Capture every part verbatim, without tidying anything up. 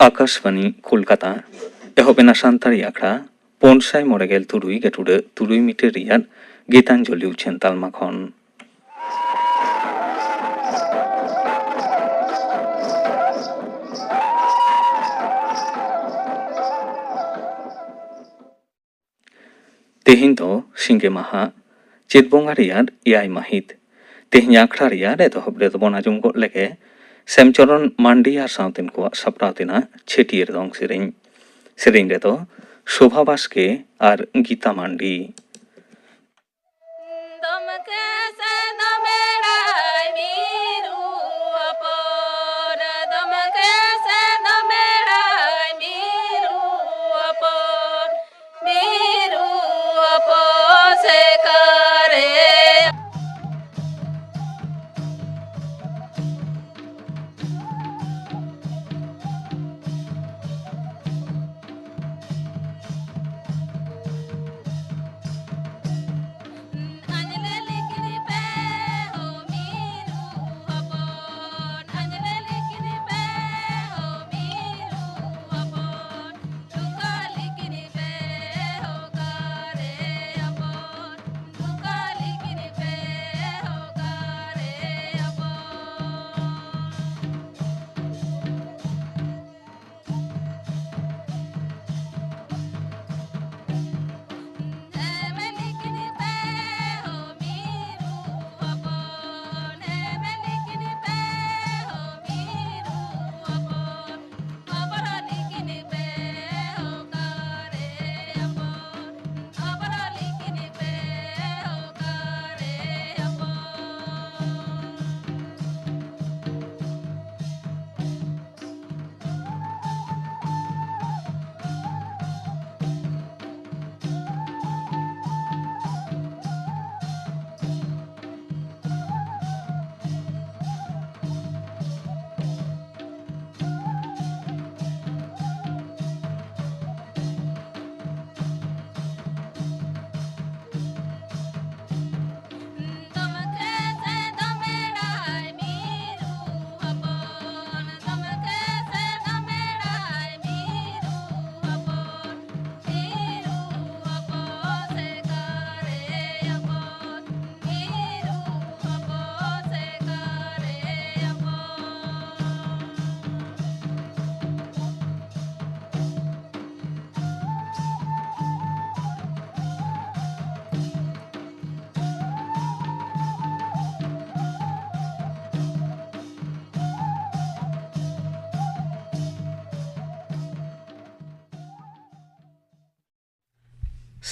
ᱟᱠᱟᱥᱵᱟᱱᱤ ᱠᱳᱞᱠᱟᱛᱟ᱾ ᱮᱦᱚᱵ ᱮᱱᱟ ᱥᱟᱱᱛᱟᱲᱤ ᱟᱠᱷᱲᱟ ᱯᱩᱱ ᱥᱟᱭ ᱢᱚᱬᱮ ᱜᱮᱞ ᱛᱩᱨᱩᱭ ᱜᱟᱹᱴᱩᱰᱟᱹ ᱛᱩᱨᱩᱭ ᱢᱤᱴᱟᱨ ᱨᱮᱭᱟᱜ ᱜᱤᱛᱟᱧᱡᱚᱞᱤ ᱩᱪᱷᱟᱹᱱ ᱛᱟᱞᱢᱟ ᱠᱷᱚᱱ᱾ ᱛᱮᱦᱮᱧ ᱫᱚ ᱥᱤᱸᱜᱮ ᱢᱟᱦᱟ, ᱪᱟᱹᱛ ᱵᱚᱸᱜᱟ ᱨᱮᱭᱟᱜ ᱮᱭᱟᱭ ᱢᱟᱹᱦᱤᱛ᱾ ᱛᱮᱦᱮᱧ ᱟᱠᱷᱲᱟ ᱨᱮᱭᱟᱜ ᱮᱛᱚᱦᱚᱵ ᱨᱮᱫᱚ ᱵᱚᱱ ᱟᱸᱡᱚᱢ ᱜᱚᱫ ᱞᱮᱜᱮ ᱥᱮᱢᱪᱚᱨᱚᱱ ᱢᱟᱱᱰᱤ ᱟᱨ ᱥᱟᱶᱛᱮᱱ ᱠᱚᱣᱟᱜ ᱥᱟᱯᱲᱟᱣ ᱛᱮᱱᱟᱜ ᱪᱷᱟᱹᱴᱭᱟᱹᱨ ᱫᱚᱝ ᱥᱮᱨᱮᱧ᱾ ᱥᱮᱨᱮᱧ ᱨᱮᱫᱚ ᱥᱳᱵᱷᱟ ᱵᱟᱥᱠᱮ ᱟᱨ ᱜᱤᱛᱟ ᱢᱟᱱᱰᱤ᱾ ᱫᱚᱢᱠᱮ ᱥᱮ ᱫᱚᱢᱮᱲᱟᱭ ᱢᱤᱨᱩ ᱦᱚᱯᱚᱱ, ᱫᱚᱢᱠᱮ ᱥᱮ ᱫᱚᱢᱮᱲᱟᱭ ᱢᱤᱨᱩ ᱦᱚᱯᱚᱱ, ᱢᱤᱨᱩ ᱦᱚᱯᱚᱱ ᱥᱮᱠᱟᱨᱮ᱾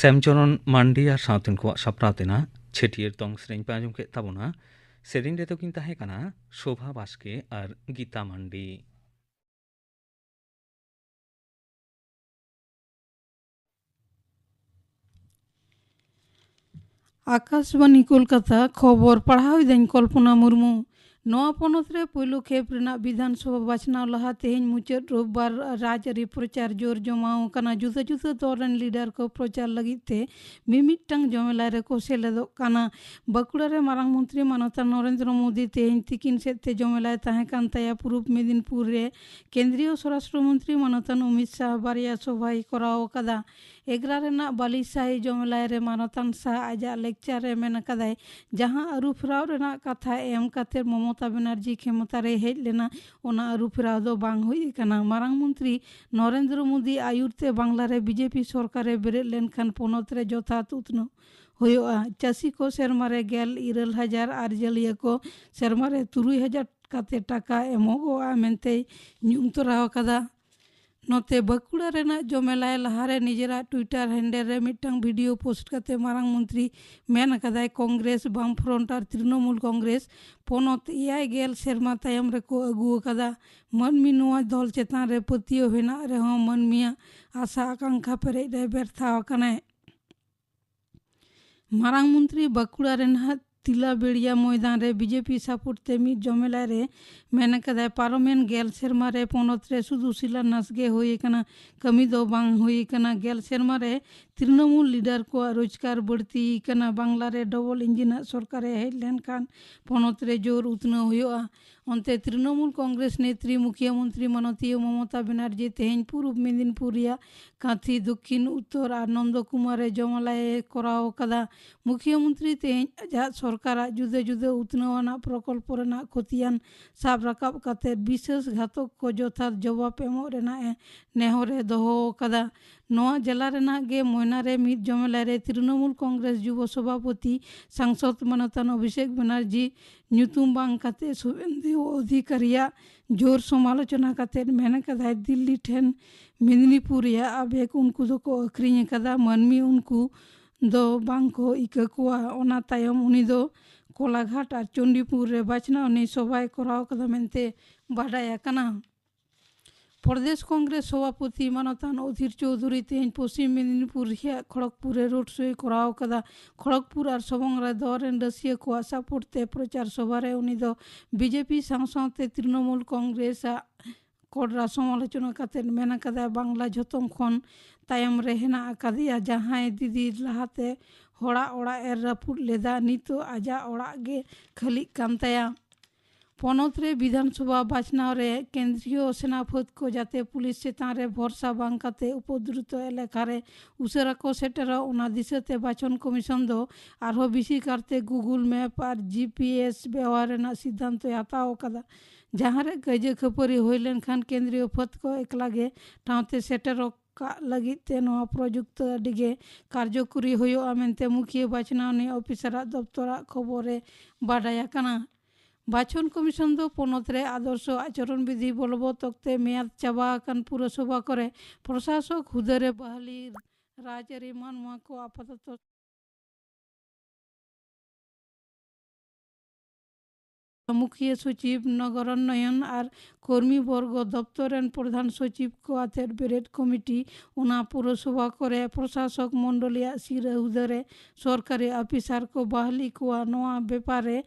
ᱥᱮᱢᱪᱚᱨᱚᱱ ᱢᱟᱱᱰᱤ ᱟᱨ ᱥᱟᱶᱛᱮᱱ ᱠᱚᱣᱟᱜ ᱥᱟᱯᱲᱟᱣ ᱛᱮᱱᱟᱜ ᱪᱷᱟᱹᱴᱭᱟᱹᱨ ᱫᱚᱝ ᱥᱮᱨᱮᱧ ᱯᱮ ᱟᱸᱡᱚᱢ ᱠᱮᱫ ᱛᱟᱵᱚᱱᱟ᱾ ᱥᱮᱨᱮᱧ ᱨᱮᱫᱚ ᱠᱤᱱ ᱛᱟᱦᱮᱸ ᱠᱟᱱᱟ ᱥᱳᱵᱷᱟ ᱵᱟᱥᱠᱮ ᱟᱨ ᱜᱤᱛᱟ ᱢᱟᱱᱰᱤ᱾ ᱟᱠᱟᱥᱵᱟᱱᱤ ᱠᱳᱞᱠᱟᱛᱟ, ᱠᱷᱚᱵᱚᱨ ᱯᱟᱲᱦᱟᱣ ᱮᱫᱟᱹᱧ ᱠᱚᱞᱯᱚᱱᱟ ᱢᱩᱨᱢᱩ᱾ ᱱᱚᱣᱟ ᱯᱚᱱᱚᱛ ᱨᱮ ᱯᱳᱭᱞᱳ ᱠᱷᱮᱯ ᱨᱮᱱᱟᱜ ᱵᱤᱫᱷᱟᱱ ᱥᱚᱵᱷᱟ ᱵᱟᱪᱷᱱᱟᱣ ᱞᱟᱦᱟ ᱛᱮᱦᱮᱧ ᱢᱩᱪᱟᱹᱫ ᱨᱳᱵᱵᱟᱨ ᱨᱟᱡᱽᱟᱹᱨᱤ ᱯᱨᱚᱪᱟᱨ ᱡᱳᱨ ᱡᱚᱢᱟᱣ ᱟᱠᱟᱱᱟ᱾ ᱡᱩᱫᱟᱹ ᱡᱩᱫᱟᱹ ᱫᱚᱞ ᱨᱮᱱ ᱞᱤᱰᱟᱨ ᱠᱚ ᱯᱨᱚᱪᱟᱨ ᱞᱟᱹᱜᱤᱫ ᱛᱮ ᱢᱤᱢᱤᱫᱴᱟᱝ ᱡᱚᱢᱮᱞᱟᱭ ᱨᱮᱠᱚ ᱥᱮᱞᱮᱫᱚᱜ ᱠᱟᱱᱟ᱾ ᱵᱟᱸᱠᱩᱲᱟ ᱨᱮ ᱢᱟᱨᱟᱝ ᱢᱚᱱᱛᱨᱤ ᱢᱟᱱᱚᱛᱟᱱ ᱱᱚᱨᱮᱱᱫᱨᱚ ᱢᱳᱫᱤ ᱛᱮᱦᱮᱧ ᱛᱤᱠᱤᱱ ᱥᱮᱫ ᱛᱮ ᱡᱚᱢᱮᱞᱟᱭ ᱛᱟᱦᱮᱸ ᱠᱟᱱ ᱛᱟᱭᱟ᱾ ᱯᱩᱨᱩᱵ ᱢᱮᱫᱤᱱᱯᱩᱨ ᱨᱮ ᱠᱮᱱᱫᱨᱤᱭᱚ ᱥᱚᱨᱟᱥᱴᱨᱚ ᱢᱚᱱᱛᱨᱤ ᱢᱟᱱᱚᱛᱟᱱ ᱚᱢᱤᱛ ᱥᱟᱦ ᱵᱟᱨᱭᱟ ᱥᱚᱵᱷᱟᱭ ᱠᱚᱨᱟᱣ ᱟᱠᱟᱫᱟ᱾ ᱮᱜᱽᱨᱟ ᱨᱮᱱᱟᱜ ᱵᱟᱞᱤᱥᱟᱦᱤ ᱡᱚᱢᱮᱞᱟᱭ ᱨᱮ ᱢᱟᱱᱚᱛᱟᱱ ᱥᱟᱦ ᱟᱡᱟᱜ ᱞᱮᱠᱪᱟᱨ ᱨᱮ ᱢᱮᱱ ᱟᱠᱟᱫᱟᱭ, ᱡᱟᱦᱟᱸ ᱟᱹᱨᱩ ᱯᱷᱮᱨᱟᱣ ᱨᱮᱱᱟᱜ ᱠᱟᱛᱷᱟ ᱮᱢ ᱠᱟᱛᱮ ᱢᱚᱢᱚᱛᱟ ᱵᱮᱱᱟᱨᱡᱤ ᱠᱷᱮᱢᱚᱛᱟ ᱨᱮ ᱦᱮᱡ ᱞᱮᱱᱟ, ᱚᱱᱟ ᱟᱹᱨᱩ ᱯᱷᱮᱨᱟᱣ ᱫᱚ ᱵᱟᱝ ᱦᱩᱭ ᱟᱠᱟᱱᱟ᱾ ᱢᱟᱨᱟᱝ ᱢᱚᱱᱛᱨᱤ ᱱᱚᱨᱮᱱᱫᱨᱚ ᱢᱳᱫᱤ ᱟᱭᱩᱨ ᱛᱮ ᱵᱟᱝᱞᱟ ᱨᱮ ᱵᱤᱡᱮᱯᱤ ᱥᱚᱨᱠᱟᱨ ᱮ ᱵᱮᱨᱮᱫ ᱞᱮᱱᱠᱷᱟᱱ ᱯᱚᱱᱚᱛ ᱨᱮ ᱡᱚᱛᱷᱟᱛ ᱩᱛᱱᱟᱹᱣ ᱦᱩᱭᱩᱜᱼᱟ᱾ ᱪᱟᱹᱥᱤ ᱠᱚ ᱥᱮᱨᱢᱟ ᱨᱮ ᱜᱮᱞ ᱤᱨᱟᱹᱞ ᱦᱟᱡᱟᱨ ᱟᱨ ᱡᱟᱹᱞᱤᱭᱟᱹ ᱠᱚ ᱥᱮᱨᱢᱟ ᱨᱮ ᱛᱩᱨᱩᱭ ᱦᱟᱡᱟᱨ ᱠᱟᱛᱮ ᱴᱟᱠᱟ ᱮᱢᱚᱜᱚᱜᱼᱟ ᱢᱮᱱᱛᱮᱭ ᱧᱩᱢ ᱛᱚᱨᱟᱣ ᱟᱠᱟᱫᱟ᱾ ᱱᱚᱛᱮ ᱵᱟᱸᱠᱩᱲᱟ ᱨᱮᱱᱟᱜ ᱡᱚᱢᱮᱞᱟᱭ ᱞᱟᱦᱟᱨᱮ ᱱᱤᱡᱮᱨᱟᱜ ᱴᱩᱭᱴᱟᱨ ᱦᱮᱱᱰᱮᱞ ᱨᱮ ᱢᱤᱫᱴᱟᱝ ᱵᱷᱤᱰᱤᱭᱳ ᱯᱳᱥᱴ ᱠᱟᱛᱮ ᱢᱟᱨᱟᱝ ᱢᱚᱱᱛᱨᱤ ᱢᱮᱱ ᱟᱠᱟᱫᱟᱭ, ᱠᱚᱝᱜᱨᱮᱥ, ᱵᱟᱢ ᱯᱷᱨᱚᱱᱴ ᱟᱨ ᱛᱨᱤᱱᱚᱢᱩᱞ ᱠᱚᱝᱜᱨᱮᱥ ᱯᱚᱱᱚᱛ ᱮᱭᱟᱭ ᱜᱮᱞ ᱥᱮᱨᱢᱟ ᱛᱟᱭᱚᱢ ᱨᱮᱠᱚ ᱟᱹᱜᱩ ᱟᱠᱟᱫᱟ᱾ ᱢᱟᱹᱱᱢᱤ ᱱᱚᱣᱟ ᱫᱚᱞ ᱪᱮᱛᱟᱱ ᱨᱮ ᱯᱟᱹᱛᱭᱟᱹᱣ ᱦᱮᱱᱟᱜ ᱨᱮᱦᱚᱸ ᱢᱟᱹᱱᱢᱤᱭᱟᱜ ᱟᱥᱟ ᱟᱠᱟᱝᱠᱷᱟ ᱯᱮᱨᱮᱡ ᱨᱮ ᱵᱮᱨᱛᱷᱟᱣ ᱟᱠᱟᱱᱟᱭ᱾ ᱢᱟᱨᱟᱝ ᱢᱚᱱᱛᱨᱤ ᱵᱟᱸᱠᱩᱲᱟ ᱨᱮᱱᱟᱜ ᱛᱤᱞᱟᱵᱮᱲᱤᱭᱟ ᱢᱚᱭᱫᱟᱱ ᱨᱮ ᱵᱤᱡᱮᱯᱤ ᱥᱟᱯᱳᱨᱴ ᱛᱮ ᱢᱤᱫ ᱡᱚᱢᱮᱞᱟᱭ ᱨᱮ ᱢᱮᱱ ᱟᱠᱟᱫᱟᱭ, ᱯᱟᱨᱚᱢᱮᱱ ᱜᱮᱞ ᱥᱮᱨᱢᱟ ᱨᱮ ᱯᱚᱱᱚᱛ ᱨᱮ ᱥᱩᱫᱷᱩ ᱥᱤᱞᱟᱱᱟᱥ ᱜᱮ ᱦᱩᱭ ᱟᱠᱟᱱᱟ, ᱠᱟᱹᱢᱤ ᱫᱚ ᱵᱟᱝ ᱦᱩᱭ ᱟᱠᱟᱱᱟ᱾ ᱜᱮᱞ ᱥᱮᱨᱢᱟ ᱨᱮ ᱛᱨᱤᱱᱚᱢᱩᱞ ᱞᱤᱰᱟᱨ ᱠᱚᱣᱟᱜ ᱨᱳᱡᱽᱜᱟᱨ ᱵᱟᱹᱲᱛᱤ ᱟᱠᱟᱱᱟ᱾ ᱵᱟᱝᱞᱟ ᱨᱮ ᱰᱚᱵᱚᱞ ᱤᱧᱡᱤᱱᱟᱜ ᱥᱚᱨᱠᱟᱨ ᱮ ᱦᱮᱡ ᱞᱮᱱᱠᱷᱟᱱ ᱯᱚᱱᱚᱛ ᱨᱮ ᱡᱳᱨ ᱩᱛᱱᱟᱹᱣ ᱦᱩᱭᱩᱜᱼᱟ᱾ ᱚᱱᱛᱮ ᱛᱨᱤᱱᱚᱢᱩᱞ ᱠᱚᱝᱜᱨᱮᱥ ᱱᱮᱛᱨᱤ ᱢᱩᱠᱷᱤᱭᱟᱹ ᱢᱚᱱᱛᱨᱤ ᱢᱟᱱᱚᱛᱤᱭᱟᱹ ᱢᱚᱢᱚᱛᱟ ᱵᱮᱱᱟᱨᱡᱤ ᱛᱮᱦᱮᱧ ᱯᱩᱨᱩᱵ ᱢᱮᱫᱤᱱᱯᱩᱨ ᱨᱮᱭᱟᱜ ᱠᱟᱸᱛᱷᱤ, ᱫᱚᱠᱠᱷᱤᱱ, ᱩᱛᱛᱚᱨ ᱟᱨ ᱱᱚᱱᱫᱚᱠᱩᱢᱟᱨ ᱨᱮ ᱡᱚᱢᱮᱞᱟᱭ ᱮ ᱠᱚᱨᱟᱣ ᱟᱠᱟᱫᱟ᱾ ᱢᱩᱠᱷᱤᱭᱟᱹ ᱢᱚᱱᱛᱨᱤ ᱛᱮᱦᱮᱧ ᱟᱡᱟᱜ ᱥᱚᱨᱠᱟᱨᱟᱜ ᱡᱩᱫᱟᱹ ᱡᱩᱫᱟᱹ ᱩᱛᱱᱟᱹᱣ ᱟᱱᱟᱜ ᱯᱨᱚᱠᱚᱞᱯᱚ ᱨᱮᱱᱟᱜ ᱠᱷᱚᱛᱤᱭᱟᱱ ᱥᱟᱵ ᱨᱟᱠᱟᱵ ᱠᱟᱛᱮ ᱵᱤᱥᱟᱹᱥ ᱜᱷᱟᱛᱚᱠ ᱠᱚ ᱡᱚᱛᱷᱟᱛ ᱡᱚᱵᱟᱵ ᱮᱢᱚᱜ ᱨᱮᱱᱟᱜ ᱮ ᱱᱮᱦᱚᱨ ᱮ ᱫᱚᱦᱚ ᱟᱠᱟᱫᱟ᱾ ᱱᱚᱣᱟ ᱡᱮᱞᱟ ᱨᱮᱱᱟᱜ ᱜᱮ ᱢᱚᱭᱱᱟ ᱨᱮ ᱢᱤᱫ ᱡᱚᱢᱮᱞᱟᱭ ᱨᱮ ᱛᱨᱤᱱᱚᱢᱩᱞ ᱠᱚᱝᱜᱨᱮᱥ ᱡᱩᱵᱚ ᱥᱚᱵᱷᱟᱯᱚᱛᱤ ᱥᱟᱝᱥᱚᱫ ᱢᱟᱱᱚᱛᱟᱱ ᱚᱵᱷᱤᱥᱮᱠ ᱵᱮᱱᱟᱨᱡᱤ ᱧᱩᱛᱩᱢ ᱵᱟᱝ ᱠᱟᱛᱮ ᱥᱩᱵᱷᱮᱱᱫᱩ ᱚᱫᱷᱤᱠᱟᱨᱤᱭᱟᱜ ᱡᱳᱨ ᱥᱚᱢᱟᱞᱳᱪᱚᱱᱟ ᱠᱟᱛᱮ ᱢᱮᱱ ᱟᱠᱟᱫᱟᱭ, ᱫᱤᱞᱞᱤ ᱴᱷᱮᱱ ᱢᱮᱫᱽᱱᱤᱯᱩᱨ ᱨᱮᱭᱟᱜ ᱟᱵᱮᱜ ᱩᱱᱠᱩ ᱫᱚᱠᱚ ᱟᱹᱠᱷᱨᱤᱧ ᱟᱠᱟᱫᱟ, ᱢᱟᱹᱱᱢᱤ ᱩᱱᱠᱩ ᱫᱚ ᱵᱟᱝ ᱠᱚ ᱤᱠᱟᱹ ᱠᱚᱣᱟ᱾ ᱚᱱᱟ ᱛᱟᱭᱚᱢ ᱩᱱᱤ ᱫᱚ ᱠᱚᱞᱟᱜᱷᱟᱴ ᱟᱨ ᱪᱚᱱᱰᱤᱯᱩᱨ ᱨᱮ ᱵᱟᱪᱷᱱᱟᱣ ᱱᱤᱭᱟᱹ ᱥᱚᱵᱷᱟᱭ ᱠᱚᱨᱟᱣ ᱠᱟᱫᱟ ᱢᱮᱱᱛᱮ ᱵᱟᱰᱟᱭ ᱟᱠᱟᱱᱟ᱾ ᱯᱨᱚᱫᱮᱥ ᱠᱚᱝᱜᱨᱮᱥ ᱥᱚᱵᱷᱟᱯᱚᱛᱤ ᱢᱟᱱᱚᱛᱟᱱ ᱚᱫᱷᱤᱨ ᱪᱳᱣᱫᱷᱩᱨᱤ ᱛᱮᱦᱮᱧ ᱯᱚᱥᱪᱤᱢ ᱢᱮᱫᱽᱱᱤᱯᱩᱨ ᱨᱮᱭᱟᱜ ᱠᱷᱚᱲᱚᱜᱽᱯᱩᱨ ᱨᱮ ᱨᱳᱰ ᱥᱳᱭ ᱠᱚᱨᱟᱣ ᱟᱠᱟᱫᱟ᱾ ᱠᱷᱚᱲᱚᱜᱽᱯᱩᱨ ᱟᱨ ᱥᱚᱵᱚᱝᱨᱟ ᱫᱚᱞ ᱨᱮᱱ ᱨᱟᱹᱥᱤᱭᱟᱹ ᱠᱚᱣᱟᱜ ᱥᱟᱯᱳᱨᱴ ᱛᱮ ᱯᱨᱚᱪᱟᱨ ᱥᱚᱵᱷᱟ ᱨᱮ ᱩᱱᱤ ᱫᱚ ᱵᱤᱡᱮᱯᱤ ᱥᱟᱶ ᱥᱟᱶᱛᱮ ᱛᱨᱤᱱᱚᱢᱩᱞ ᱠᱚᱝᱜᱨᱮᱥ ᱟᱜ ᱠᱚᱰᱨᱟ ᱥᱚᱢᱟᱞᱳᱪᱚᱱᱟ ᱠᱟᱛᱮ ᱢᱮᱱ ᱟᱠᱟᱫᱟᱭ, ᱵᱟᱝᱞᱟ ᱡᱷᱚᱛᱚᱢ ᱠᱷᱚᱱ ᱛᱟᱭᱚᱢ ᱨᱮ ᱦᱮᱱᱟᱜ ᱟᱠᱟᱫᱮᱭᱟ, ᱡᱟᱦᱟᱸᱭ ᱫᱤᱫᱤ ᱞᱟᱦᱟᱛᱮ ᱦᱚᱲᱟᱜ ᱚᱲᱟᱜ ᱮ ᱨᱟᱹᱯᱩᱫ ᱞᱮᱫᱟ, ᱱᱤᱛᱚᱜ ᱟᱡᱟᱜ ᱚᱲᱟᱜ ᱜᱮ ᱠᱷᱟᱹᱞᱤᱜ ᱠᱟᱱ ᱛᱟᱭᱟ᱾ ᱯᱚᱱᱚᱛ ᱨᱮ ᱵᱤᱫᱷᱟᱱ ᱥᱚᱵᱷᱟ ᱵᱟᱪᱷᱱᱟᱣ ᱨᱮ ᱠᱮᱱᱫᱨᱤᱭᱚ ᱥᱮᱱᱟ ᱯᱷᱟᱹᱫ ᱠᱚ ᱡᱟᱛᱮ ᱯᱩᱞᱤᱥ ᱪᱮᱛᱟᱱ ᱨᱮ ᱵᱷᱚᱨᱥᱟ ᱵᱟᱝ ᱠᱟᱛᱮ ᱩᱯᱚᱫᱨᱩᱛᱚ ᱮᱞᱟᱠᱟ ᱨᱮ ᱩᱥᱟᱹᱨᱟ ᱠᱚ ᱥᱮᱴᱮᱨᱚᱜ, ᱚᱱᱟ ᱫᱤᱥᱟᱹᱛᱮ ᱵᱟᱪᱷᱚᱱ ᱠᱚᱢᱤᱥᱚᱱ ᱫᱚ ᱟᱨᱦᱚᱸ ᱵᱮᱥᱤ ᱠᱟᱨᱛᱮ ᱜᱩᱜᱩᱞ ᱢᱮᱯ ᱟᱨ ᱡᱤ ᱯᱤ ᱮᱥ ᱵᱮᱣᱦᱟᱨ ᱨᱮᱱᱟᱜ ᱥᱤᱫᱽᱫᱷᱟᱱᱛᱚᱭ ᱦᱟᱛᱟᱣ ᱟᱠᱟᱫᱟ, ᱡᱟᱦᱟᱸ ᱨᱮ ᱠᱟᱹᱭᱡᱟᱹ ᱠᱷᱟᱹᱯᱟᱹᱨᱤ ᱦᱩᱭ ᱞᱮᱱᱠᱷᱟᱱ ᱠᱮᱱᱫᱨᱤᱭᱚ ᱯᱷᱟᱹᱫ ᱠᱚ ᱮᱠᱞᱟ ᱜᱮ ᱴᱷᱟᱶ ᱛᱮ ᱥᱮᱴᱮᱨᱚᱜ ᱠᱟᱜ ᱞᱟᱹᱜᱤᱫ ᱛᱮ ᱱᱚᱣᱟ ᱯᱨᱚᱡᱩᱠᱛᱤ ᱟᱹᱰᱤ ᱜᱮ ᱠᱟᱨᱡᱚᱠᱚᱨᱤ ᱦᱩᱭᱩᱜᱼᱟ ᱢᱮᱱᱛᱮ ᱢᱩᱠᱷᱤᱭᱟᱹ ᱵᱟᱪᱷᱱᱟᱣ ᱱᱤᱭᱟᱹ ᱚᱯᱷᱤᱥᱟᱨᱟᱜ ᱫᱚᱯᱛᱚᱨᱟᱜ ᱠᱷᱚᱵᱚᱨ ᱨᱮ ᱵᱟᱰᱟᱭ ᱟᱠᱟᱱᱟ᱾ ᱵᱟᱪᱷᱚᱱ ᱠᱚᱢᱤᱥᱚᱱ ᱫᱚ ᱯᱚᱱᱚᱛ ᱨᱮ ᱟᱫᱚᱨᱥᱚ ᱟᱪᱚᱨᱚᱱ ᱵᱤᱫᱷᱤ ᱵᱚᱞᱵᱚᱛ ᱚᱠᱛᱮ ᱢᱮᱭᱟᱫ ᱪᱟᱵᱟ ᱟᱠᱟᱱ ᱯᱩᱨᱚᱥᱚᱵᱷᱟ ᱠᱚᱨᱮ ᱯᱨᱚᱥᱟᱥᱚᱠ ᱦᱩᱫᱟᱹ ᱨᱮ ᱵᱟᱦᱟᱞᱤ ᱨᱟᱡᱽᱟᱹᱨᱤ ᱢᱟᱱᱣᱟ ᱠᱚ ᱟᱯᱟᱛᱚᱛᱚ ᱢᱩᱠᱷᱤᱭᱟᱹ ᱥᱚᱪᱤᱵᱽ, ᱱᱚᱜᱚᱨᱚᱱᱱᱚᱭᱚᱱ ᱟᱨ ᱠᱚᱨᱢᱤ ᱵᱚᱨᱜᱚ ᱫᱚᱯᱛᱚᱨ ᱨᱮᱱ ᱯᱨᱚᱫᱷᱟᱱ ᱥᱚᱪᱤᱵᱽ ᱠᱚ ᱟᱛᱮᱫ ᱵᱮᱨᱮᱫ ᱠᱚᱢᱤᱴᱤ, ᱚᱱᱟ ᱯᱩᱨᱚᱥᱚᱵᱷᱟ ᱠᱚᱨᱮ ᱯᱨᱚᱥᱟᱥᱚᱠ ᱢᱚᱱᱰᱚᱞᱤᱭᱟᱜ ᱥᱤᱨᱟᱹ ᱦᱩᱫᱟᱹ ᱨᱮ ᱥᱚᱨᱠᱟᱨᱤ ᱟᱯᱷᱤᱥᱟᱨ ᱠᱚ ᱵᱟᱦᱟᱞᱤ ᱠᱚᱣᱟ᱾ ᱱᱚᱣᱟ ᱵᱮᱯᱟᱨ ᱨᱮ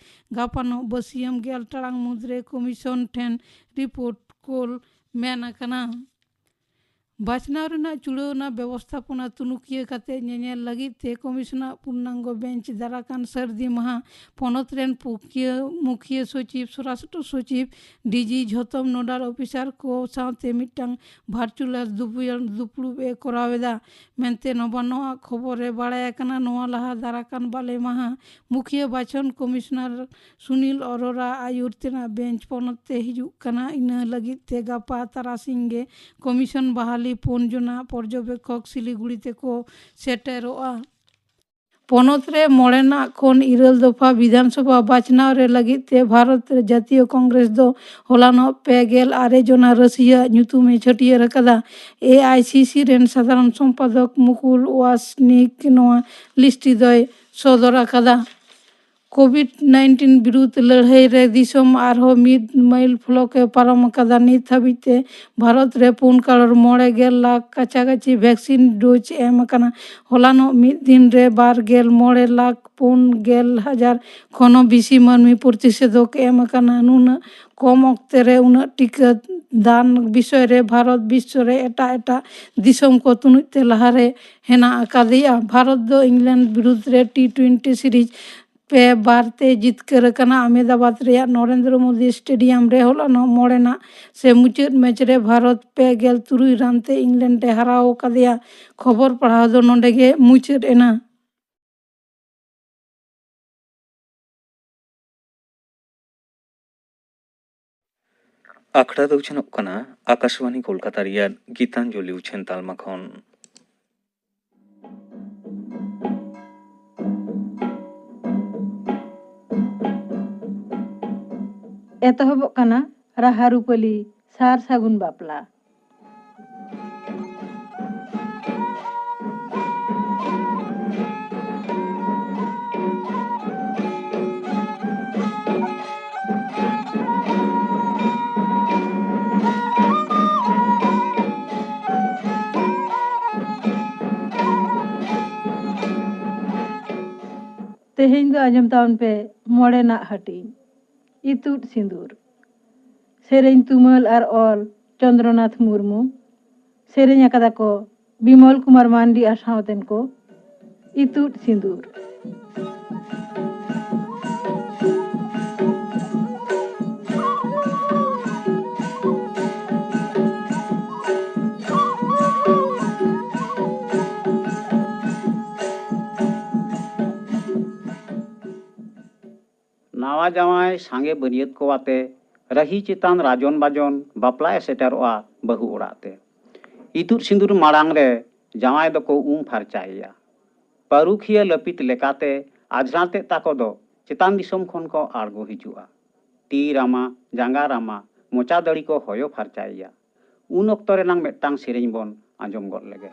ᱜᱟᱯᱟᱱᱚᱜ ᱵᱟᱹᱥᱤᱭᱟᱹᱢ ᱜᱮᱞ ᱴᱟᱲᱟᱝ ᱢᱩᱫᱽᱨᱮ ᱠᱚᱢᱤᱥᱚᱱ ᱴᱷᱮᱱ ᱨᱤᱯᱳᱨᱴ ᱠᱳᱞ ᱢᱮᱱ ᱟᱠᱟᱱᱟ᱾ ᱵᱟᱪᱷᱱᱟᱣ ᱨᱮᱱᱟᱜ ᱪᱩᱲᱟᱹᱣᱱᱟ ᱵᱮᱵᱚᱥᱛᱷᱟᱯᱚᱱᱟ ᱛᱩᱱᱩᱠᱤᱭᱟᱹ ᱠᱟᱛᱮ ᱧᱮᱧᱮᱞ ᱞᱟᱹᱜᱤᱫ ᱛᱮ ᱠᱚᱢᱤᱥᱚᱱᱟᱜ ᱯᱩᱨᱱᱟᱝᱜᱚ ᱵᱮᱧᱪ ᱫᱟᱨᱟᱠᱟᱱ ᱥᱟᱹᱨᱫᱤ ᱢᱟᱦᱟ ᱯᱚᱱᱚᱛ ᱨᱮᱱ ᱯᱩᱠᱤᱭᱟᱹ, ᱢᱩᱠᱷᱤᱭᱟᱹ ᱥᱚᱪᱤᱵᱽ, ᱥᱚᱨᱟᱥᱴᱨᱚ ᱥᱚᱪᱤᱵᱽ, ᱰᱤᱡᱤ, ᱡᱷᱚᱛᱚᱢ ᱱᱳᱰᱟᱞ ᱚᱯᱷᱤᱥᱟᱨ ᱠᱚ ᱥᱟᱶᱛᱮ ᱢᱤᱫᱴᱟᱝ ᱵᱷᱟᱨᱪᱩᱞᱟᱞ ᱫᱩᱯᱩᱭᱟᱞ ᱫᱩᱯᱲᱩᱵ ᱮ ᱠᱚᱨᱟᱣ ᱮᱫᱟ ᱢᱮᱱᱛᱮ ᱱᱚᱵᱟᱱᱱᱚ ᱟᱜ ᱠᱷᱚᱵᱚᱨ ᱨᱮ ᱵᱟᱲᱟᱭ ᱟᱠᱟᱱᱟ᱾ ᱱᱚᱣᱟ ᱞᱟᱦᱟ ᱫᱟᱨᱟᱠᱟᱱ ᱵᱟᱞᱮ ᱢᱟᱦᱟ ᱢᱩᱠᱷᱤᱭᱟᱹ ᱵᱟᱪᱷᱚᱱ ᱠᱚᱢᱤᱥᱚᱱᱟᱨ ᱥᱩᱱᱤᱞ ᱚᱨᱳᱨᱟ ᱟᱹᱭᱩᱨ ᱛᱮᱱᱟᱜ ᱵᱮᱧᱪ ᱯᱚᱱᱚᱛ ᱛᱮ ᱦᱤᱡᱩᱜ ᱠᱟᱱᱟ᱾ ᱤᱱᱟᱹ ᱞᱟᱹᱜᱤᱫ ᱛᱮ ᱜᱟᱯᱟ ᱛᱟᱨᱟᱥᱤᱧ ᱜᱮ ᱠᱚᱢᱤᱥᱚᱱ ᱵᱟᱦᱟᱞ ᱯᱩᱱ ᱡᱚᱱᱟ ᱯᱚᱨᱡᱚᱵᱮᱠᱠᱷᱚᱠ ᱥᱤᱞᱤᱜᱩᱲᱤ ᱛᱮᱠᱚ ᱥᱮᱴᱮᱨᱚᱜᱼᱟ᱾ ᱯᱚᱱᱚᱛ ᱨᱮ ᱢᱚᱬᱮᱱᱟᱜ ᱠᱷᱚᱱ ᱤᱨᱟᱹᱞ ᱫᱚᱯᱷᱟ ᱵᱤᱫᱷᱟᱱ ᱥᱚᱵᱷᱟ ᱵᱟᱪᱷᱱᱟᱣ ᱨᱮ ᱞᱟᱹᱜᱤᱫ ᱛᱮ ᱵᱷᱟᱨᱚᱛ ᱨᱮ ᱡᱟᱛᱤᱭᱚ ᱠᱚᱝᱜᱨᱮᱥ ᱫᱚ ᱦᱚᱞᱟᱱᱚᱜ ᱯᱮ ᱜᱮᱞ ᱟᱨᱮ ᱡᱚᱱᱟ ᱨᱟᱹᱥᱤᱭᱟᱹ ᱟᱜ ᱧᱩᱛᱩᱢ ᱮ ᱪᱷᱟᱹᱴᱭᱟᱹᱨ ᱟᱠᱟᱫᱟ᱾ ᱮ ᱟᱭ ᱥᱤ ᱥᱤ ᱨᱮᱱ ᱥᱟᱫᱷᱟᱨᱚᱱ ᱥᱚᱢᱯᱟᱫᱚᱠ ᱢᱩᱠᱩᱞ ᱣᱟᱥᱱᱤᱠ ᱱᱚᱣᱟ ᱞᱤᱥᱴᱤ ᱫᱚᱭ ᱥᱚᱫᱚᱨ ᱟᱠᱟᱫᱟ᱾ ᱠᱳᱵᱷᱤᱰ ᱱᱟᱭᱤᱱᱴᱤᱱ ᱵᱤᱨᱩᱫᱷ ᱞᱟᱹᱲᱦᱟᱹᱭ ᱨᱮ ᱫᱤᱥᱚᱢ ᱟᱨᱦᱚᱸ ᱢᱤᱫ ᱢᱟᱹᱭᱤᱞ ᱯᱷᱚᱞᱚᱠ ᱮ ᱯᱟᱨᱚᱢ ᱟᱠᱟᱫᱟ᱾ ᱱᱤᱛ ᱦᱟᱹᱵᱤᱡ ᱛᱮ ᱵᱷᱟᱨᱚᱛ ᱨᱮ ᱯᱩᱱ ᱠᱟᱨᱚᱲ ᱢᱚᱬᱮ ᱜᱮᱞ ᱞᱟᱠᱷ ᱠᱟᱪᱷᱟ ᱠᱟᱪᱷᱤ ᱵᱷᱮᱠᱥᱤᱱ ᱰᱳᱡᱽ ᱮᱢ ᱟᱠᱟᱱᱟ᱾ ᱦᱚᱞᱟᱱᱚᱜ ᱢᱤᱫ ᱫᱤᱱ ᱨᱮ ᱵᱟᱨ ᱜᱮᱞ ᱢᱚᱬᱮ ᱞᱟᱠᱷ ᱯᱩᱱ ᱜᱮᱞ ᱦᱟᱡᱟᱨ ᱠᱷᱚᱱ ᱦᱚᱸ ᱵᱮᱥᱤ ᱢᱟᱹᱱᱢᱤ ᱯᱨᱚᱛᱤᱥᱮᱫᱷᱚᱠ ᱮᱢ ᱟᱠᱟᱱᱟ᱾ ᱱᱩᱱᱟᱹᱜ ᱠᱚᱢ ᱚᱠᱛᱮ ᱨᱮ ᱩᱱᱟᱹᱜ ᱴᱤᱠᱟᱹ ᱫᱟᱱ ᱵᱤᱥᱚᱭ ᱨᱮ ᱵᱷᱟᱨᱚᱛ ᱵᱤᱥᱥᱚ ᱨᱮ ᱮᱴᱟᱜ ᱮᱴᱟᱜ ᱫᱤᱥᱚᱢ ᱠᱚ ᱛᱩᱞᱩᱡ ᱛᱮ ᱞᱟᱦᱟᱨᱮ ᱦᱮᱱᱟᱜ ᱟᱠᱟᱫᱮᱭᱟ᱾ ᱵᱷᱟᱨᱚᱛ ᱫᱚ ᱤᱝᱞᱮᱱᱰ ᱵᱤᱨᱩᱫᱷ ᱨᱮ ᱴᱤ ᱴᱩᱭᱮᱱᱴᱤ ᱥᱤᱨᱤᱡᱽ ᱯᱮ ᱵᱟᱨ ᱛᱮ ᱡᱤᱛᱠᱟᱹᱨ ᱟᱠᱟᱱᱟ᱾ ᱟᱦᱢᱮᱫᱟᱵᱟᱫᱽ ᱨᱮᱭᱟᱜ ᱱᱚᱨᱮᱱᱫᱨᱚ ᱢᱳᱫᱤ ᱥᱴᱮᱰᱤᱭᱟᱢ ᱨᱮ ᱦᱚᱞᱟᱱᱚᱜ ᱢᱚᱬᱮᱱᱟᱜ ᱥᱮ ᱢᱩᱪᱟᱹᱫ ᱢᱮᱪ ᱨᱮ ᱵᱷᱟᱨᱚᱛ ᱯᱮ ᱜᱮᱞ ᱛᱩᱨᱩᱭ ᱨᱟᱱ ᱛᱮ ᱤᱝᱞᱮᱱᱰ ᱮ ᱦᱟᱨᱟᱣ ᱟᱠᱟᱫᱮᱭᱟ᱾ ᱠᱷᱚᱵᱚᱨ ᱯᱟᱲᱦᱟᱣ ᱫᱚ ᱱᱚᱰᱮ ᱜᱮ ᱢᱩᱪᱟᱹᱫ ᱮᱱᱟ᱾ ᱟᱠᱷᱲᱟ ᱫᱚ ᱩᱪᱷᱟᱹᱱᱚᱜ ᱠᱟᱱᱟ ᱟᱠᱟᱥᱵᱟᱱᱤ ᱠᱳᱞᱠᱟᱛᱟ ᱨᱮᱭᱟᱜ ᱜᱤᱛᱟᱧᱡᱚᱞᱤ ᱩᱪᱷᱟᱹᱱ ᱛᱟᱞᱢᱟ ᱠᱷᱚᱱ᱾ ᱮᱛᱚᱦᱚᱵᱚᱜ ᱠᱟᱱᱟ ᱨᱟᱦᱟ ᱨᱩᱯᱟᱹᱞᱤ ᱥᱟᱨ ᱥᱟᱹᱜᱩᱱ ᱵᱟᱯᱞᱟ᱾ ᱛᱮᱦᱮᱧ ᱫᱚ ᱟᱸᱡᱚᱢ ᱛᱟᱵᱚᱱ ᱯᱮ ᱢᱚᱬᱮᱱᱟᱜ ᱦᱟᱹᱴᱤᱧ, ᱤᱛᱩᱫ ᱥᱤᱸᱫᱩᱨ᱾ ᱥᱮᱨᱮᱧ ᱛᱩᱢᱟᱹᱞ ᱟᱨ ᱚᱞ ᱪᱚᱱᱫᱨᱚᱱᱟᱛᱷ ᱢᱩᱨᱢᱩ, ᱥᱮᱨᱮᱧ ᱟᱠᱟᱫᱟ ᱠᱚ ᱵᱤᱢᱚᱞ ᱠᱩᱢᱟᱨ ᱢᱟᱱᱰᱤ ᱟᱨ ᱥᱟᱶᱛᱮᱱ ᱠᱚ᱾ ᱤᱛᱩᱫ ᱥᱤᱸᱫᱩᱨ᱾ ᱱᱟᱣᱟ ᱡᱟᱶᱟᱭ ᱥᱟᱸᱜᱮ ᱵᱟᱹᱨᱭᱟᱹᱛ ᱠᱚ ᱟᱛᱮ ᱨᱟᱹᱦᱤ ᱪᱮᱛᱟᱱ ᱨᱟᱡᱚᱱ ᱵᱟᱡᱚᱱ ᱵᱟᱯᱞᱟ ᱮ ᱥᱮᱴᱮᱨᱚᱜᱼᱟ ᱵᱟᱹᱦᱩ ᱚᱲᱟᱜ ᱛᱮ᱾ ᱤᱛᱩᱫ ᱥᱤᱸᱫᱩᱨ ᱢᱟᱲᱟᱝ ᱨᱮ ᱡᱟᱶᱟᱭ ᱫᱚᱠᱚ ᱩᱢ ᱯᱷᱟᱨᱪᱟᱭᱮᱭᱟ᱾ ᱯᱟᱹᱨᱩᱠᱷᱤᱭᱟᱹ ᱞᱟᱹᱯᱤᱛ ᱞᱮᱠᱟᱛᱮ ᱟᱡᱷᱨᱟᱛᱮᱫ ᱛᱟᱠᱚ ᱫᱚ ᱪᱮᱛᱟᱱ ᱫᱤᱥᱚᱢ ᱠᱷᱚᱱ ᱠᱚ ᱟᱬᱜᱚ ᱦᱤᱡᱩᱜᱼᱟ᱾ ᱛᱤ ᱨᱟᱢᱟ, ᱡᱟᱸᱜᱟ ᱨᱟᱢᱟ, ᱢᱚᱪᱟ ᱫᱟᱲᱤ ᱠᱚ ᱦᱚᱭᱚ ᱯᱷᱟᱨᱪᱟᱭᱮᱭᱟ᱾ ᱩᱱ ᱚᱠᱛᱚ ᱨᱮᱱᱟᱝ ᱢᱤᱫᱴᱟᱝ ᱥᱮᱨᱮᱧ ᱵᱚᱱ ᱟᱸᱡᱚᱢ ᱜᱚᱫ ᱞᱮᱜᱮ᱾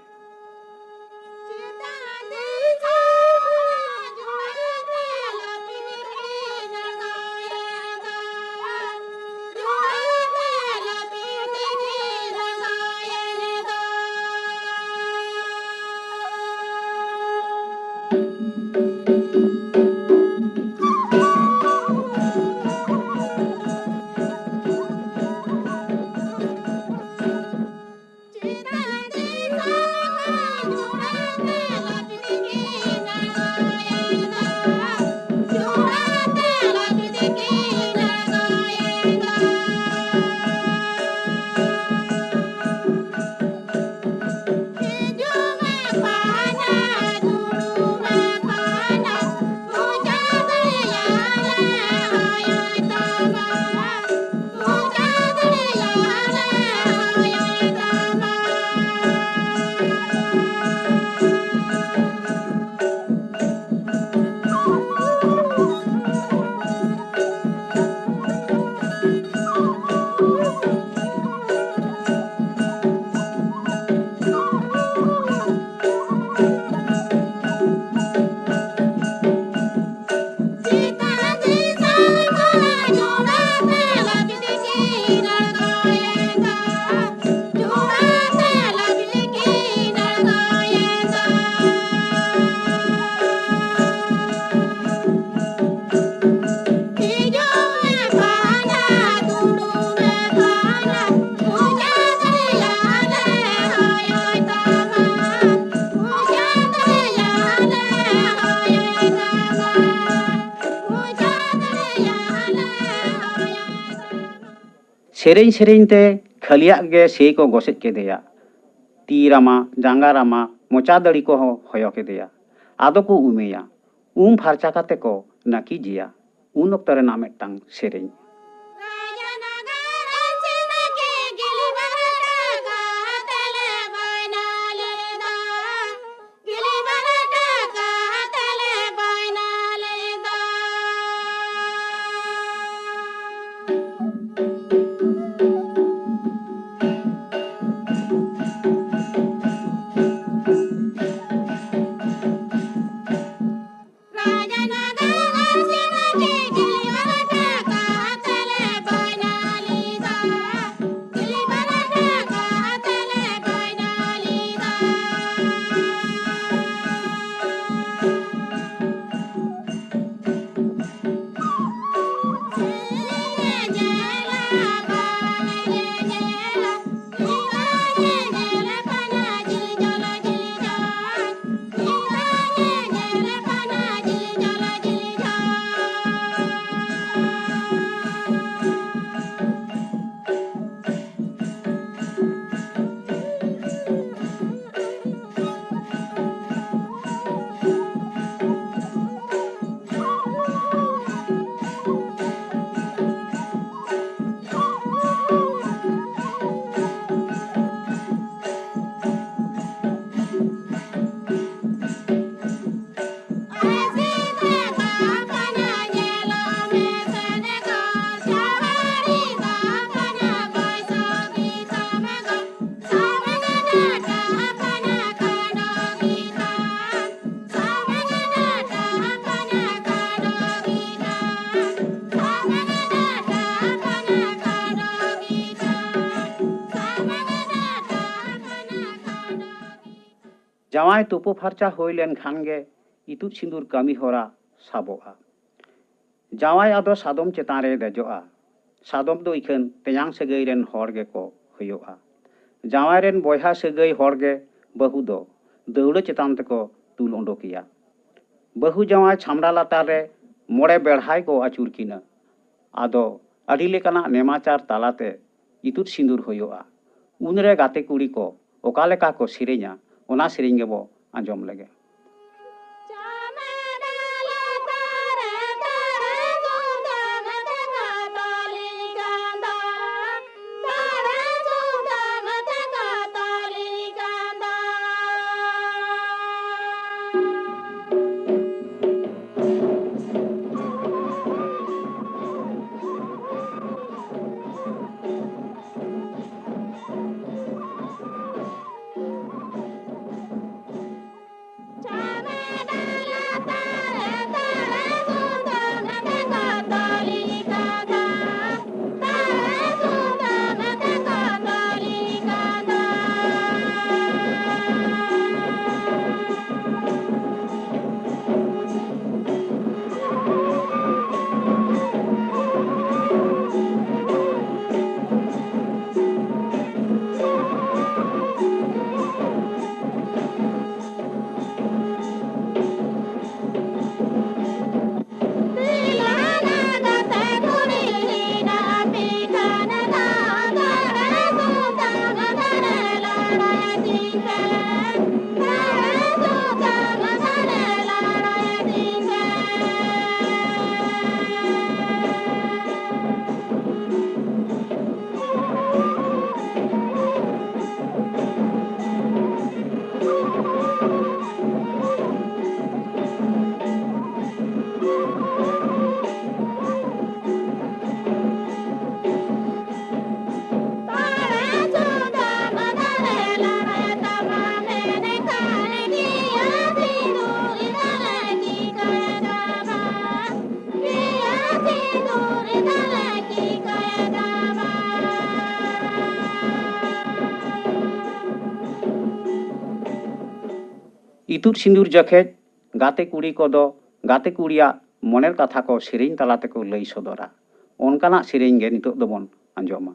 ᱥᱮᱨᱮᱧ ᱥᱮᱨᱮᱧ ᱛᱮ ᱠᱷᱟᱹᱞᱤᱭᱟᱜ ᱜᱮ ᱥᱮᱭ ᱠᱚ ᱜᱚᱥᱮᱡ ᱠᱮᱫᱮᱭᱟ᱾ ᱛᱤ ᱨᱟᱢᱟ, ᱡᱟᱸᱜᱟ ᱨᱟᱢᱟ, ᱢᱚᱪᱟ ᱫᱟᱲᱤ ᱠᱚᱦᱚᱸ ᱦᱚᱭᱚ ᱠᱮᱫᱮᱭᱟ᱾ ᱟᱫᱚ ᱠᱚ ᱩᱢᱮᱭᱟ᱾ ᱩᱢ ᱯᱷᱟᱨᱪᱟ ᱠᱟᱛᱮ ᱠᱚ ᱱᱟᱹᱠᱤᱡᱮᱭᱟ᱾ ᱩᱱ ᱚᱠᱛᱚ ᱨᱮᱱᱟᱜ ᱢᱤᱫᱴᱟᱝ ᱥᱮᱨᱮᱧ᱾ ᱡᱟᱶᱟᱭ ᱛᱩᱯᱩ ᱯᱷᱟᱨᱪᱟ ᱦᱩᱭ ᱞᱮᱱ ᱠᱷᱟᱱ ᱜᱮ ᱤᱛᱩᱫ ᱥᱤᱸᱫᱩᱨ ᱠᱟᱹᱢᱤ ᱦᱚᱨᱟ ᱥᱟᱵᱚᱜᱼᱟ᱾ ᱡᱟᱶᱟᱭ ᱟᱫᱚ ᱥᱟᱫᱚᱢ ᱪᱮᱛᱟᱱ ᱨᱮᱭ ᱫᱮᱡᱚᱜᱼᱟ᱾ ᱥᱟᱫᱚᱢ ᱫᱚ ᱤᱠᱷᱟᱹᱱ ᱛᱮᱧᱟᱝ ᱥᱟᱹᱜᱟᱹᱭ ᱨᱮᱱ ᱦᱚᱲ ᱜᱮᱠᱚ ᱦᱩᱭᱩᱜᱼᱟ᱾ ᱡᱟᱶᱟᱭ ᱨᱮᱱ ᱵᱚᱭᱦᱟ ᱥᱟᱹᱜᱟᱹᱭ ᱦᱚᱲ ᱜᱮ ᱵᱟᱹᱦᱩ ᱫᱚ ᱫᱟᱹᱣᱲᱟᱹ ᱪᱮᱛᱟᱱ ᱛᱮᱠᱚ ᱛᱩᱞ ᱩᱰᱩᱠᱮᱭᱟ᱾ ᱵᱟᱹᱦᱩ ᱡᱟᱶᱟᱭ ᱪᱷᱟᱢᱰᱟ ᱞᱟᱛᱟᱨ ᱨᱮ ᱢᱚᱬᱮ ᱵᱮᱲᱦᱟᱭ ᱠᱚ ᱟᱹᱪᱩᱨ ᱠᱤᱱᱟ᱾ ᱟᱫᱚ ᱟᱹᱰᱤ ᱞᱮᱠᱟᱱᱟᱜ ᱱᱮᱢᱟᱪᱟᱨ ᱛᱟᱞᱟᱛᱮ ᱤᱛᱩᱫ ᱥᱤᱸᱫᱩᱨ ᱦᱩᱭᱩᱜᱼᱟ᱾ ᱩᱱᱨᱮ ᱜᱟᱛᱮ ᱠᱩᱲᱤ ᱠᱚ ᱚᱠᱟ ᱞᱮᱠᱟ ᱠᱚ ᱥᱮᱨᱮᱧᱟ, ᱚᱱᱟ ᱥᱮᱨᱮᱧ ᱜᱮᱵᱚ ᱟᱸᱡᱚᱢ ᱞᱮᱜᱮ᱾ ᱤᱛᱩᱫ ᱥᱤᱸᱫᱩᱨ ᱡᱚᱠᱷᱮᱡ ᱜᱟᱛᱮ ᱠᱩᱲᱤ ᱠᱚᱫᱚ ᱜᱟᱛᱮ ᱠᱩᱲᱤᱭᱟᱜ ᱢᱚᱱᱮᱨ ᱠᱟᱛᱷᱟ ᱠᱚ ᱥᱮᱨᱮᱧ ᱛᱟᱞᱟ ᱛᱮᱠᱚ ᱞᱟᱹᱭ ᱥᱚᱫᱚᱨᱟ᱾ ᱚᱱᱠᱟᱱᱟᱜ ᱥᱮᱨᱮᱧ ᱜᱮ ᱱᱤᱛᱚᱜ ᱫᱚᱵᱚᱱ ᱟᱸᱡᱚᱢᱟ᱾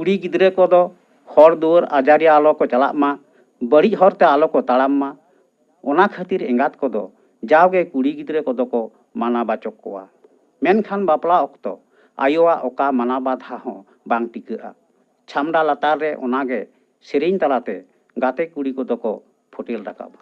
ᱠᱩᱲᱤ ᱜᱤᱫᱽᱨᱟᱹ ᱠᱚᱫᱚ ᱦᱚᱲ ᱫᱩᱣᱟᱹᱨ ᱟᱡᱟᱨᱤ ᱟᱞᱚ ᱠᱚ ᱪᱟᱞᱟᱜ ᱢᱟ, ᱵᱟᱹᱲᱤᱡ ᱦᱚᱨ ᱛᱮ ᱟᱞᱚ ᱠᱚ ᱛᱟᱲᱟᱢ ᱢᱟ᱾ ᱚᱱᱟ ᱠᱷᱟᱹᱛᱤᱨ ᱮᱸᱜᱟᱛ ᱠᱚᱫᱚ ᱡᱟᱣᱜᱮ ᱠᱩᱲᱤ ᱜᱤᱫᱽᱨᱟᱹ ᱠᱚᱫᱚ ᱠᱚ ᱢᱟᱱᱟ ᱵᱟᱪᱚᱠ ᱠᱚᱣᱟ᱾ ᱢᱮᱱᱠᱷᱟᱱ ᱵᱟᱯᱞᱟ ᱚᱠᱛᱚ ᱟᱭᱳᱣᱟᱜ ᱚᱠᱟ ᱢᱟᱱᱟ ᱵᱟᱫᱷᱟ ᱦᱚᱸ ᱵᱟᱝ ᱴᱤᱠᱟᱹᱜᱼᱟ᱾ ᱪᱷᱟᱢᱰᱟ ᱞᱟᱛᱟᱨ ᱨᱮ ᱚᱱᱟᱜᱮ ᱥᱮᱨᱮᱧ ᱛᱟᱞᱟᱛᱮ ᱜᱟᱛᱮ ᱠᱩᱲᱤ ᱠᱚᱫᱚ ᱠᱚ ᱯᱷᱩᱴᱮᱞ ᱨᱟᱠᱟᱵᱟ᱾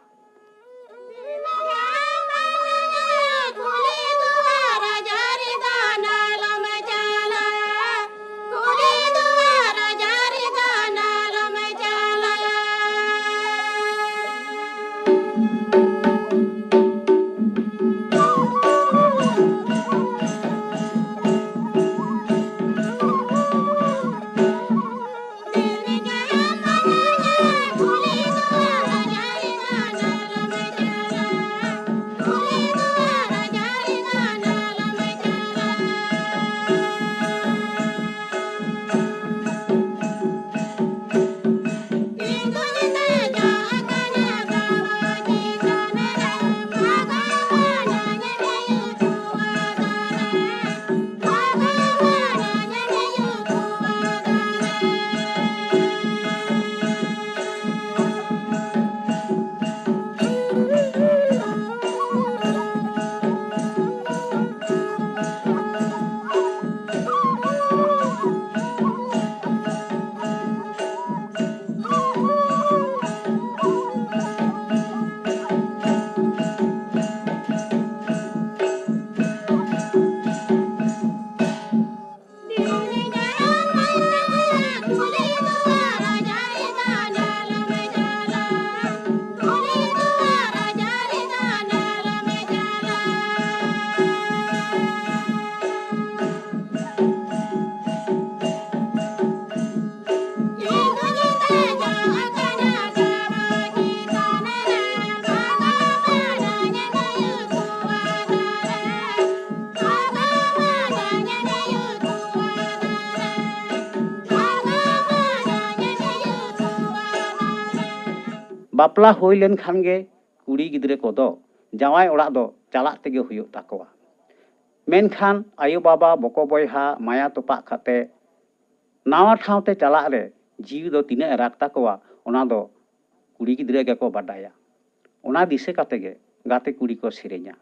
ᱵᱟᱯᱞᱟ ᱦᱩᱭ ᱞᱮᱱᱠᱷᱟᱱ ᱜᱮ ᱠᱩᱲᱤ ᱜᱤᱫᱽᱨᱟᱹ ᱠᱚᱫᱚ ᱡᱟᱶᱟᱭ ᱚᱲᱟᱜ ᱫᱚ ᱪᱟᱞᱟᱜ ᱛᱮᱜᱮ ᱦᱩᱭᱩᱜ ᱛᱟᱠᱚᱣᱟ᱾ ᱢᱮᱱᱠᱷᱟᱱ ᱟᱭᱳ ᱵᱟᱵᱟ, ᱵᱚᱠᱚ ᱵᱚᱭᱦᱟ ᱢᱟᱭᱟ ᱛᱚᱯᱟᱜ ᱠᱟᱛᱮ ᱱᱟᱣᱟ ᱴᱷᱟᱶ ᱛᱮ ᱪᱟᱞᱟᱜ ᱨᱮ ᱡᱤᱣᱤ ᱫᱚ ᱛᱤᱱᱟᱹᱜ ᱮ ᱨᱟᱜᱽ ᱛᱟᱠᱚᱣᱟ, ᱚᱱᱟ ᱫᱚ ᱠᱩᱲᱤ ᱜᱤᱫᱽᱨᱟᱹ ᱜᱮᱠᱚ ᱵᱟᱰᱟᱭᱟ᱾ ᱚᱱᱟ ᱫᱤᱥᱟᱹ ᱠᱟᱛᱮ ᱜᱮ ᱜᱟᱛᱮ ᱠᱩᱲᱤ ᱠᱚ ᱥᱮᱨᱮᱧᱟ᱾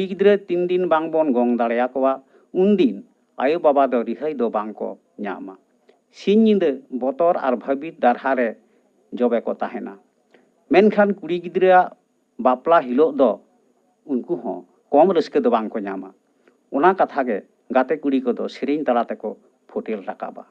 ᱜᱤᱫᱽᱨᱟᱹ ᱛᱤᱱ ᱫᱤᱱ ᱵᱟᱝ ᱵᱚᱱ ᱜᱚᱝ ᱫᱟᱲᱮᱭᱟᱠᱚᱣᱟ, ᱩᱱᱫᱤᱱ ᱟᱭᱳ ᱵᱟᱵᱟ ᱫᱚ ᱨᱤᱦᱟᱹᱭ ᱫᱚ ᱵᱟᱝ ᱠᱚ ᱧᱟᱢᱟ᱾ ᱥᱤᱧ ᱧᱤᱫᱟᱹ ᱵᱚᱛᱚᱨ ᱟᱨ ᱵᱷᱟᱹᱵᱤᱛ ᱫᱟᱨᱦᱟ ᱨᱮ ᱡᱚᱵᱮ ᱠᱚ ᱛᱟᱦᱮᱱᱟ᱾ ᱢᱮᱱᱠᱷᱟᱱ ᱠᱩᱲᱤ ᱜᱤᱫᱽᱨᱟᱹᱣᱟᱜ ᱵᱟᱯᱞᱟ ᱦᱤᱞᱳᱜ ᱫᱚ ᱩᱱᱠᱩ ᱦᱚᱸ ᱠᱚᱢ ᱨᱟᱹᱥᱠᱟᱹ ᱫᱚ ᱵᱟᱝ ᱠᱚ ᱧᱟᱢᱟ᱾ ᱚᱱᱟ ᱠᱟᱛᱷᱟ ᱜᱮ ᱜᱟᱛᱮ ᱠᱩᱲᱤ ᱠᱚᱫᱚ ᱥᱮᱨᱮᱧ ᱛᱟᱞᱟ ᱛᱮᱠᱚ ᱯᱷᱩᱴᱮᱞ ᱨᱟᱠᱟᱵᱟ᱾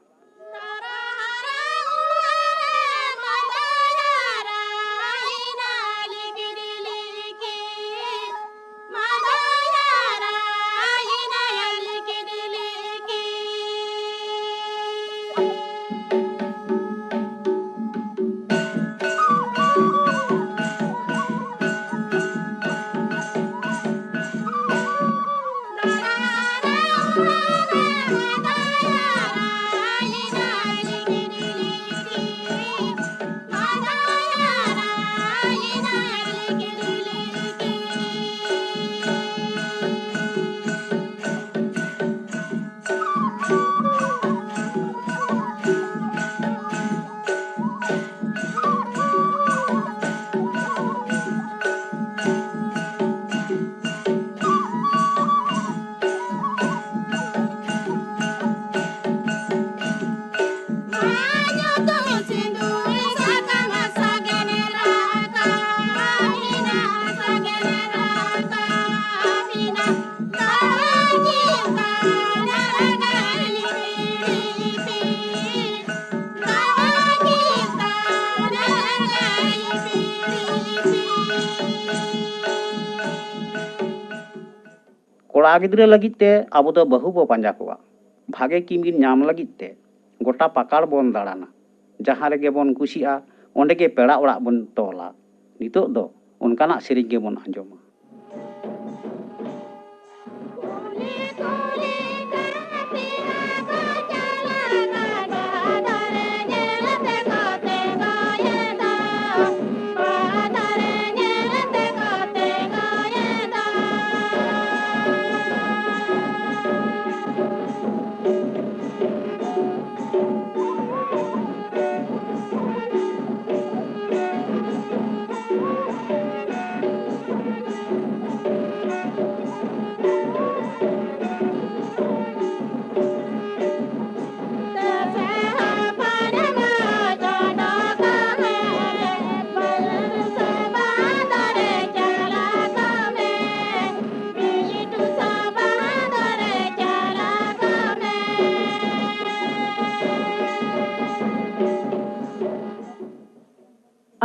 ᱠᱚᱲᱟ ᱜᱤᱫᱽᱨᱟᱹ ᱞᱟᱹᱜᱤᱫ ᱛᱮ ᱟᱵᱚ ᱫᱚ ᱵᱟᱹᱦᱩ ᱵᱚ ᱯᱟᱸᱡᱟ ᱠᱚᱣᱟ᱾ ᱵᱷᱟᱜᱮ ᱠᱤᱢᱤᱱ ᱧᱟᱢ ᱞᱟᱹᱜᱤᱫ ᱛᱮ ᱜᱚᱴᱟ ᱯᱟᱠᱟᱲ ᱵᱚᱱ ᱫᱟᱬᱟᱱᱟ᱾ ᱡᱟᱦᱟᱸ ᱨᱮᱜᱮ ᱵᱚᱱ ᱠᱩᱥᱤᱜᱼᱟ, ᱚᱸᱰᱮ ᱜᱮ ᱯᱮᱲᱟ ᱚᱲᱟᱜ ᱵᱚᱱ ᱛᱚᱞᱟ᱾ ᱱᱤᱛᱚᱜ ᱫᱚ ᱚᱱᱠᱟᱱᱟᱜ ᱥᱮᱨᱮᱧ ᱜᱮᱵᱚᱱ ᱟᱸᱡᱚᱢᱟ᱾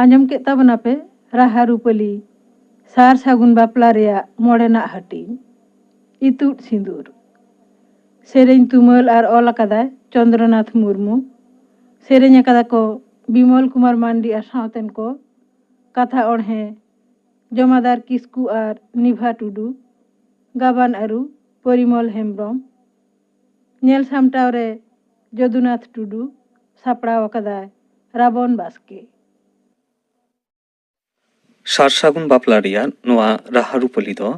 ᱟᱸᱡᱚᱢ ᱠᱮᱫ ᱛᱟᱵᱚᱱᱟᱯᱮ ᱨᱟᱦᱟ ᱨᱩᱯᱟᱹᱞᱤ ᱥᱟᱨ ᱥᱟᱹᱜᱩᱱ ᱵᱟᱯᱞᱟ ᱨᱮᱭᱟᱜ ᱢᱚᱬᱮᱱᱟᱜ ᱦᱟᱹᱴᱤᱧ, ᱤᱛᱩᱫ ᱥᱤᱸᱫᱩᱨ᱾ ᱥᱮᱨᱮᱧ ᱛᱩᱢᱟᱹᱞ ᱟᱨ ᱚᱞ ᱟᱠᱟᱫᱟᱭ ᱪᱚᱱᱫᱨᱚᱱᱟᱛᱷ ᱢᱩᱨᱢᱩ᱾ ᱥᱮᱨᱮᱧ ᱟᱠᱟᱫᱟ ᱠᱚ ᱵᱤᱢᱚᱞ ᱠᱩᱢᱟᱨ ᱢᱟᱱᱰᱤ ᱟᱨ ᱥᱟᱶᱛᱮᱱ ᱠᱚ᱾ ᱠᱟᱛᱷᱟ ᱚᱬᱦᱮ ᱡᱚᱢᱟᱫᱟᱨ ᱠᱤᱥᱠᱩ ᱟᱨ ᱱᱤᱵᱷᱟ ᱴᱩᱰᱩ᱾ ᱜᱟᱵᱟᱱ ᱟᱹᱨᱩ ᱯᱚᱨᱤᱢᱚᱞ ᱦᱮᱢᱵᱽᱨᱚᱢ᱾ ᱧᱮᱞ ᱥᱟᱢᱴᱟᱣ ᱨᱮ ᱡᱚᱫᱩᱱᱟᱛᱷ ᱴᱩᱰᱩ᱾ ᱥᱟᱯᱲᱟᱣ ᱟᱠᱟᱫᱟᱭ ᱨᱟᱵᱚᱱ ᱵᱟᱥᱠᱮ᱾ ᱥᱟᱨ ᱥᱟᱹᱜᱩᱱ ᱵᱟᱯᱞᱟ ᱨᱮᱭᱟᱜ ᱱᱚᱣᱟ ᱨᱟᱦᱟ ᱨᱩᱯᱟᱹᱞᱤ ᱫᱚ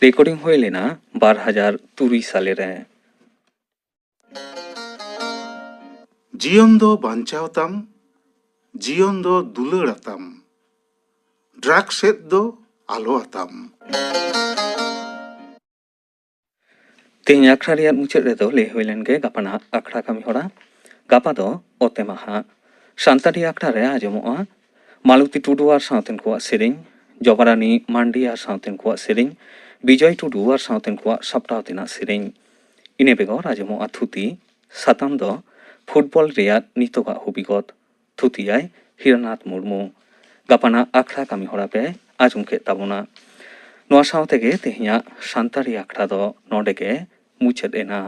ᱨᱮᱠᱚᱨᱰᱤᱝ ᱦᱩᱭ ᱞᱮᱱᱟ ᱵᱟᱨ ᱦᱟᱡᱟᱨ ᱛᱩᱨᱩᱭ ᱥᱟᱞᱮ ᱨᱮ᱾ ᱡᱤᱭᱚᱱ ᱫᱚ ᱵᱟᱧᱪᱟᱣ ᱛᱟᱢ, ᱡᱤᱭᱚᱱ ᱫᱚ ᱫᱩᱞᱟᱹᱲ ᱟᱛᱟᱢ, ᱰᱨᱟᱜᱽ ᱥᱮᱫ ᱫᱚ ᱟᱞᱚ ᱟᱛᱟᱢ᱾ ᱛᱮᱦᱮᱧ ᱟᱠᱷᱲᱟ ᱨᱮᱭᱟᱜ ᱢᱩᱪᱟᱹᱫ ᱨᱮᱫᱚ ᱞᱟᱹᱭ ᱦᱩᱭ ᱞᱮᱱ ᱜᱮ ᱜᱟᱯᱟᱱᱟᱜ ᱟᱠᱷᱲᱟ ᱠᱟᱹᱢᱤ ᱦᱚᱨᱟ᱾ ᱜᱟᱯᱟ ᱫᱚ ᱚᱛᱮ ᱢᱟᱦᱟ᱾ ᱥᱟᱱᱛᱟᱲᱤ ᱟᱠᱷᱲᱟ ᱨᱮ ᱟᱸᱡᱚᱢᱚᱜᱼᱟ ᱢᱟᱞᱚᱛᱤ ᱴᱩᱰᱩ ᱟᱨ ᱥᱟᱶᱛᱮᱱ ᱠᱚᱣᱟᱜ ᱥᱮᱨᱮᱧ, ᱡᱚᱵᱟᱨᱟᱱᱤ ᱢᱟᱱᱰᱤ ᱟᱨ ᱥᱟᱶᱛᱮᱱ ᱠᱚᱣᱟᱜ ᱥᱮᱨᱮᱧ, ᱵᱤᱡᱚᱭ ᱴᱩᱰᱩ ᱟᱨ ᱥᱟᱶᱛᱮᱱ ᱠᱚᱣᱟᱜ ᱥᱟᱯᱲᱟᱣ ᱛᱮᱱᱟᱜ ᱥᱮᱨᱮᱧ᱾ ᱤᱱᱟᱹ ᱵᱮᱜᱚᱨ ᱟᱸᱡᱚᱢᱚᱜᱼᱟ ᱛᱷᱩᱛᱤ᱾ ᱥᱟᱛᱟᱢ ᱫᱚ ᱯᱷᱩᱴᱵᱚᱞ ᱨᱮᱭᱟᱜ ᱱᱤᱛᱚᱜᱟᱜ ᱦᱚᱵᱤᱜᱚᱛ᱾ ᱛᱷᱩᱛᱤᱭᱟᱭ ᱦᱤᱨᱟᱱᱟᱛᱷ ᱢᱩᱨᱢᱩ᱾ ᱜᱟᱯᱟᱱᱟᱜ ᱟᱠᱷᱲᱟ ᱠᱟᱹᱢᱤ ᱦᱚᱨᱟ ᱯᱮ ᱟᱸᱡᱚᱢ ᱠᱮᱫ ᱛᱟᱵᱚᱱᱟ᱾ ᱱᱚᱣᱟ ᱥᱟᱶ ᱛᱮᱜᱮ ᱛᱮᱦᱮᱧᱟᱜ ᱥᱟᱱᱛᱟᱲᱤ ᱟᱠᱷᱲᱟ ᱫᱚ ᱱᱚᱰᱮ ᱜᱮ ᱢᱩᱪᱟᱹᱫ ᱮᱱᱟ᱾